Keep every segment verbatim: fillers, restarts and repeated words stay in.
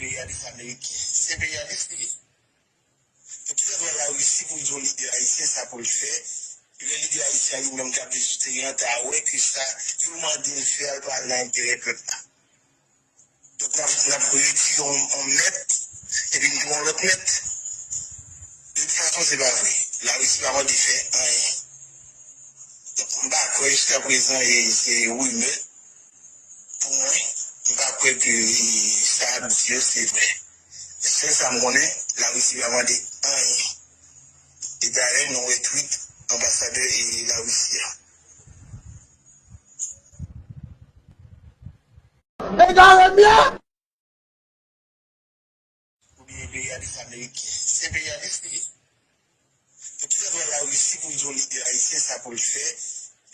Enperyalis ameriken. Se enperyalis li ye. Pou ki sa pran Larisi pou l di yon lidè ayisyen sa pou l fè? Lè lidè ayisyen an li menm k ap vizite an ta wè ke sa yo mande l fè a l pa nan enterè pèp la. Donk n ap, n ap retire yon, yon mèt epi n pran yon lòt mèt. De tout fason se pa vre. Larisi pa mande fè anyen. Donk m pa kwè jiska prezan e se rimè. Pou mwen, m pa kwè ke e, sa ap di yo se vre. Sèl sa m konnen, Larisi pa mande anyen. E dayè nou wè tweet anbasadè e Larisi a. Egare m ye! Oubyen enperyalis ameriken. Se enperyalis li ye. Pou ki sa pran Larisi pou l di yon lidè ayisyen sa pou l fè?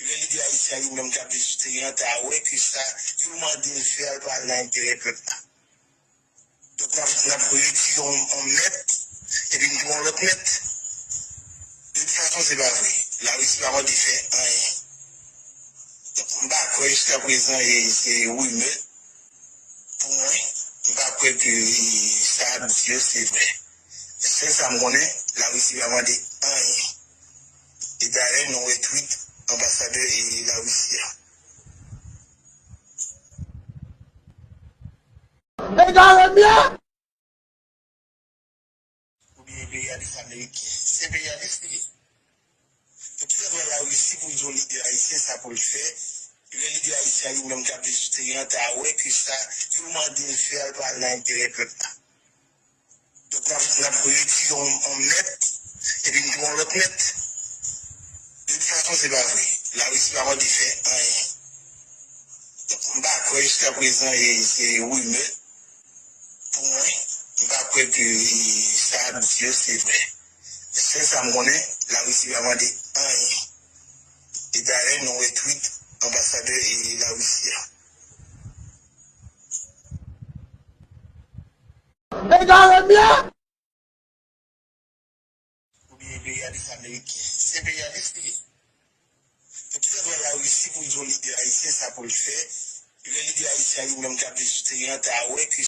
Lè lidè ayisyen an li menm k ap vizite an ta wè ke sa yo mande l fè a l pa nan enterè pèp la. Donk n ap, n ap retire yon, yon mèt epi n pran yon lòt mèt. De tout fason se pa vre. Larisi pa mande fè anyen. Donk m pa kwè jiska prezan e se rimè. Pou mwen, m pa kwè ke e, sa ap di yo se vre. Sèl sa m konnen, Larisi pa mande anyen. E dayè nou wè tweet anbasadè e Larisi a. Egare m ye! Oubyen enperyalis ameriken. Se enperyalis li ye. Pou ki sa pran Larisi pou l di yon lidè ayisyen sa pou l fè? Lè lidè ayisyen an li menm k ap vizite an ta wè ke sa yo mande l fè a l pa nan enterè pèp la. Donk n ap, n ap retire yon, yon mèt epi n pran yon lòt mèt. De tout fason se pa vre. Larisi pa mande fè anyen. Donk m pa kwè jiska prezan e se rimè. Pou mwen, m pa kwè ke e, sa ap di yo se vre. Sèl sa m konnen, Larisi pa mande anyen. E dayè nou wè tweet anbasadè e Larisi a. Egare m ye! Oubyen enperyalis ameriken. Se enperyalis li ye. Pou ki sa pran Larisi pou l di yon lidè ayisyen sa pou l fè? Lè lidè ayisyen an li menm k ap vizite an ta wè ke